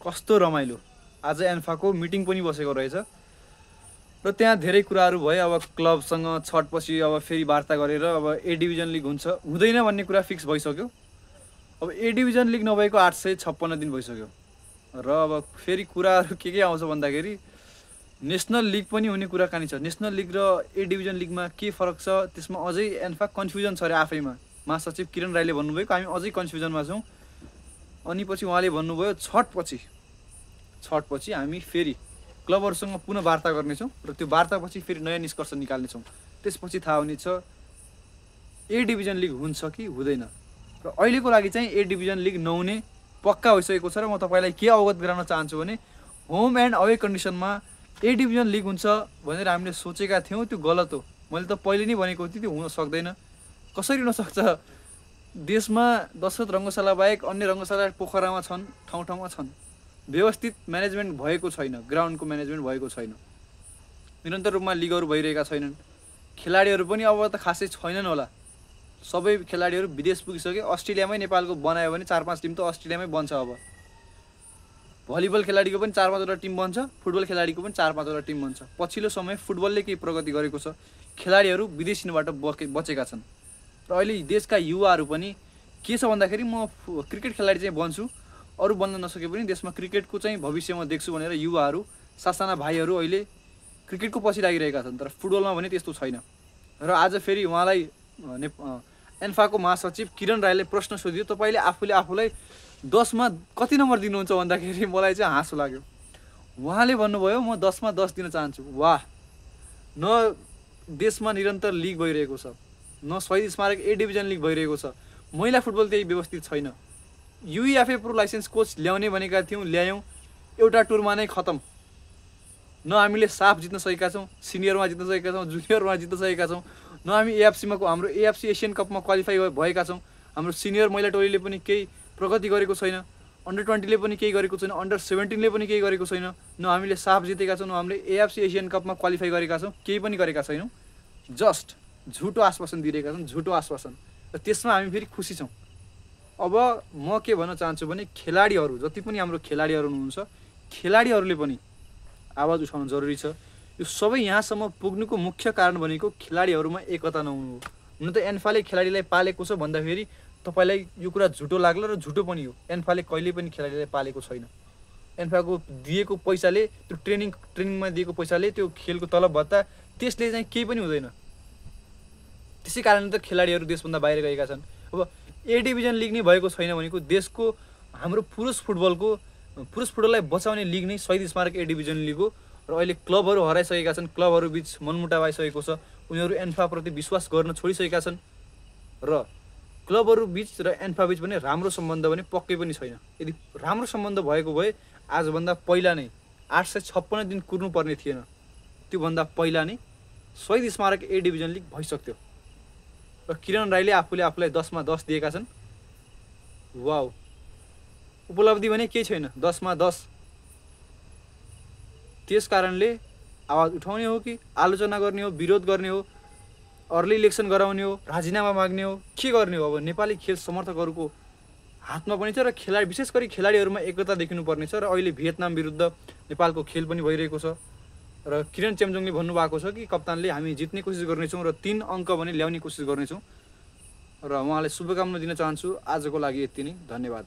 कस्तो रमाइलो आज एन्फाको मिटिङ पनि बसेको रहेछ र त्यहाँ धेरै कुराहरू भयो अब क्लबसँग छटपछि अब फेरि वार्ता गरेर अब ए डिभिजन लिग हुन्छ हुँदैन भन्ने कुरा फिक्स भइसक्यो अब ए डिभिजन लिग नभएको 856 दिन भइसक्यो र अब फेरि कुराहरू के आउँछ भन्दाखेरि नेसनल लिग पनि हुने कुराकानी छ नेसनल लिग र ए डिभिजन लिगमा के फरक छ त्यसमा अझै एन्फा कन्फ्युजन छ अरे आफैमा महासचिव किरण राईले भन्नुभएको हामी अझै कन्फ्युजनमा छौँ अनि पछि उहाँले भन्नुभयो छटपछि हामी फेरि क्लबहरूसँग पुनः वार्ता गर्नेछौँ र त्यो वार्तापछि फेरि नयाँ निष्कर्ष निकाल्नेछौँ त्यसपछि थाहा हुनेछ ए डिभिजन लिग हुन्छ कि हुँदैन र अहिलेको लागि चाहिँ ए डिभिजन लिग नहुने पक्का भइसकेको छ र म तपाईँलाई के अवगत गराउन चाहन्छु भने होम एन्ड अवे कन्डिसनमा ए डिभिजन लिग हुन्छ भनेर हामीले सोचेका थियौँ त्यो गलत हो मैले त पहिले नै भनेको थिएँ त्यो हुन सक्दैन कसरी हुनसक्छ देशमा दशरथ रङ्गशाला बाहेक अन्य रङ्गशाला पोखरामा छन् ठाउँ ठाउँमा छन् व्यवस्थित म्यानेजमेन्ट भएको छैन ग्राउन्डको म्यानेजमेन्ट भएको छैन निरन्तर रूपमा लिगहरू भइरहेका छैनन् खेलाडीहरू पनि अब त खासै छैनन् होला सबै खेलाडीहरू विदेश पुगिसके अस्ट्रेलियामै नेपालको बनायो भने 4-5 टिम त अस्ट्रेलियामै बन्छ अब भलिबल खेलाडीको पनि 4-5 वटा टिम बन्छ फुटबल खेलाडीको पनि 4-5 वटा टिम बन्छ पछिल्लो समय फुटबलले केही प्रगति गरेको छ खेलाडीहरू विदेशिनबाट बचेका छन् र अहिले देशका युवाहरू पनि के छ भन्दाखेरि म क्रिकेट खेलाडी चाहिँ बन्छु अरू बन्न नसके पनि देशमा क्रिकेटको चाहिँ भविष्यमा देख्छु भनेर युवाहरू सासाना भाइहरू अहिले क्रिकेटको पछि लागिरहेका छन् तर फुटबलमा भने त्यस्तो छैन र आज फेरि उहाँलाई एन्फाको महासचिव किरण राईले प्रश्न सोधियो तपाईँले आफूलाई 10मा कति नम्बर दिनुहुन्छ भन्दाखेरि मलाई चाहिँ हाँसो लाग्यो उहाँले भन्नुभयो म 10मा 10 दिन चाहन्छु वाह न देशमा निरन्तर लिग भइरहेको छ न शहीद स्मारक ए डिभिजन लिग भइरहेको छ महिला फुटबल त्यही व्यवस्थित छैन युइएफए प्रो लाइसेन्स कोच ल्याउने भनेका थियौँ ल्यायौँ एउटा टुरमा नै खतम न हामीले साफ जित्न सकेका छौँ सिनियरमा जित्न सकेका छौँ जुनियरमा जित्न सकेका छौँ न हामी एएफसीमा हाम्रो एएफसी एसियन कपमा क्वालिफाई भएका छौँ हाम्रो सिनियर महिला टोलीले पनि केही प्रगति गरेको छैन अन्डर 20ले पनि केही गरेको छैन अन्डर 17ले पनि केही गरेको छैन न हामीले साफ जितेका छौँ न हामीले एएफसी एसियन कपमा क्वालिफाई गरेका छौँ केही पनि गरेका छैनौँ जस्ट झुटो आश्वासन दिइरहेका छौँ झुटो आश्वासन र त्यसमा हामी फेरि खुसी छौँ अब म के भन्न चाहन्छु भने खेलाडीहरू जति पनि हाम्रो खेलाडीहरू हुनुहुन्छ खेलाडीहरूले पनि आवाज उठाउनु जरुरी छ यो सबै यहाँसम्म पुग्नुको मुख्य कारण भनेको खेलाडीहरूमा एकता नहुनु हो हुन त एन्फाले खेलाडीलाई पालेको छ भन्दाखेरि तपाईलाई यो कुरा झुटो लाग्ला र झुटो पनि हो एन्फाले कहिले पनि खेलाडीलाई पालेको छैन एन्फाको दिएको पैसाले त्यो ट्रेनिङमा दिएको पैसाले त्यो खेलको तलब भत्ता त्यसले चाहिँ केही पनि हुँदैन त्यसै कारण त खेलाडीहरू देशभन्दा बाहिर गएका छन् अब ए डिभिजन लिग नै भएको छैन भनेको देशको हाम्रो पुरुष फुटबललाई बचाउने लिग नै शहीद स्मारक ए डिभिजन लिग हो र अहिले क्लबहरू हराइसकेका छन् क्लबहरू बीच मनमुटाव आइसकेको छ उनीहरू एन्फाप्रति विश्वास गर्न छोडिसकेका छन् र क्लबहरू बीच र एन्फा बीच पनि राम्रो सम्बन्ध पनि पक्कै पनि छैन यदि राम्रो सम्बन्ध भएको भए आजभन्दा पहिला नै 856 दिन कुर्नु पर्ने थिएन त्योभन्दा पहिला नै शहीद स्मारक ए डिभिजन लिग भइसक्थ्यो र किरण राईले आफूलाई 10मा 10 दिएका छन् वाउ उपलब्धि भने केही छैन 10मा 10 त्यस कारणले आवाज उठाउने हो कि आलोचना गर्ने हो विरोध गर्ने हो अर्ली इलेक्सन गराउने हो राजीनामा माग्ने हो के गर्ने हो अब नेपाली खेल समर्थकहरूको हातमा पनि छ र खेलाडी विशेष गरी खेलाडीहरूमा एकता देखिनुपर्ने छ र अहिले भियतनाम विरुद्ध नेपालको खेल पनि भइरहेको छ र किरण चेम्जोङले भन्नुभएको छ कि कप्तानले हामी जित्ने कोसिस गर्नेछौँ र 3 अङ्क पनि ल्याउने कोसिस गर्नेछौँ र उहाँलाई शुभकामना दिन चाहन्छु आजको लागि यति नै धन्यवाद।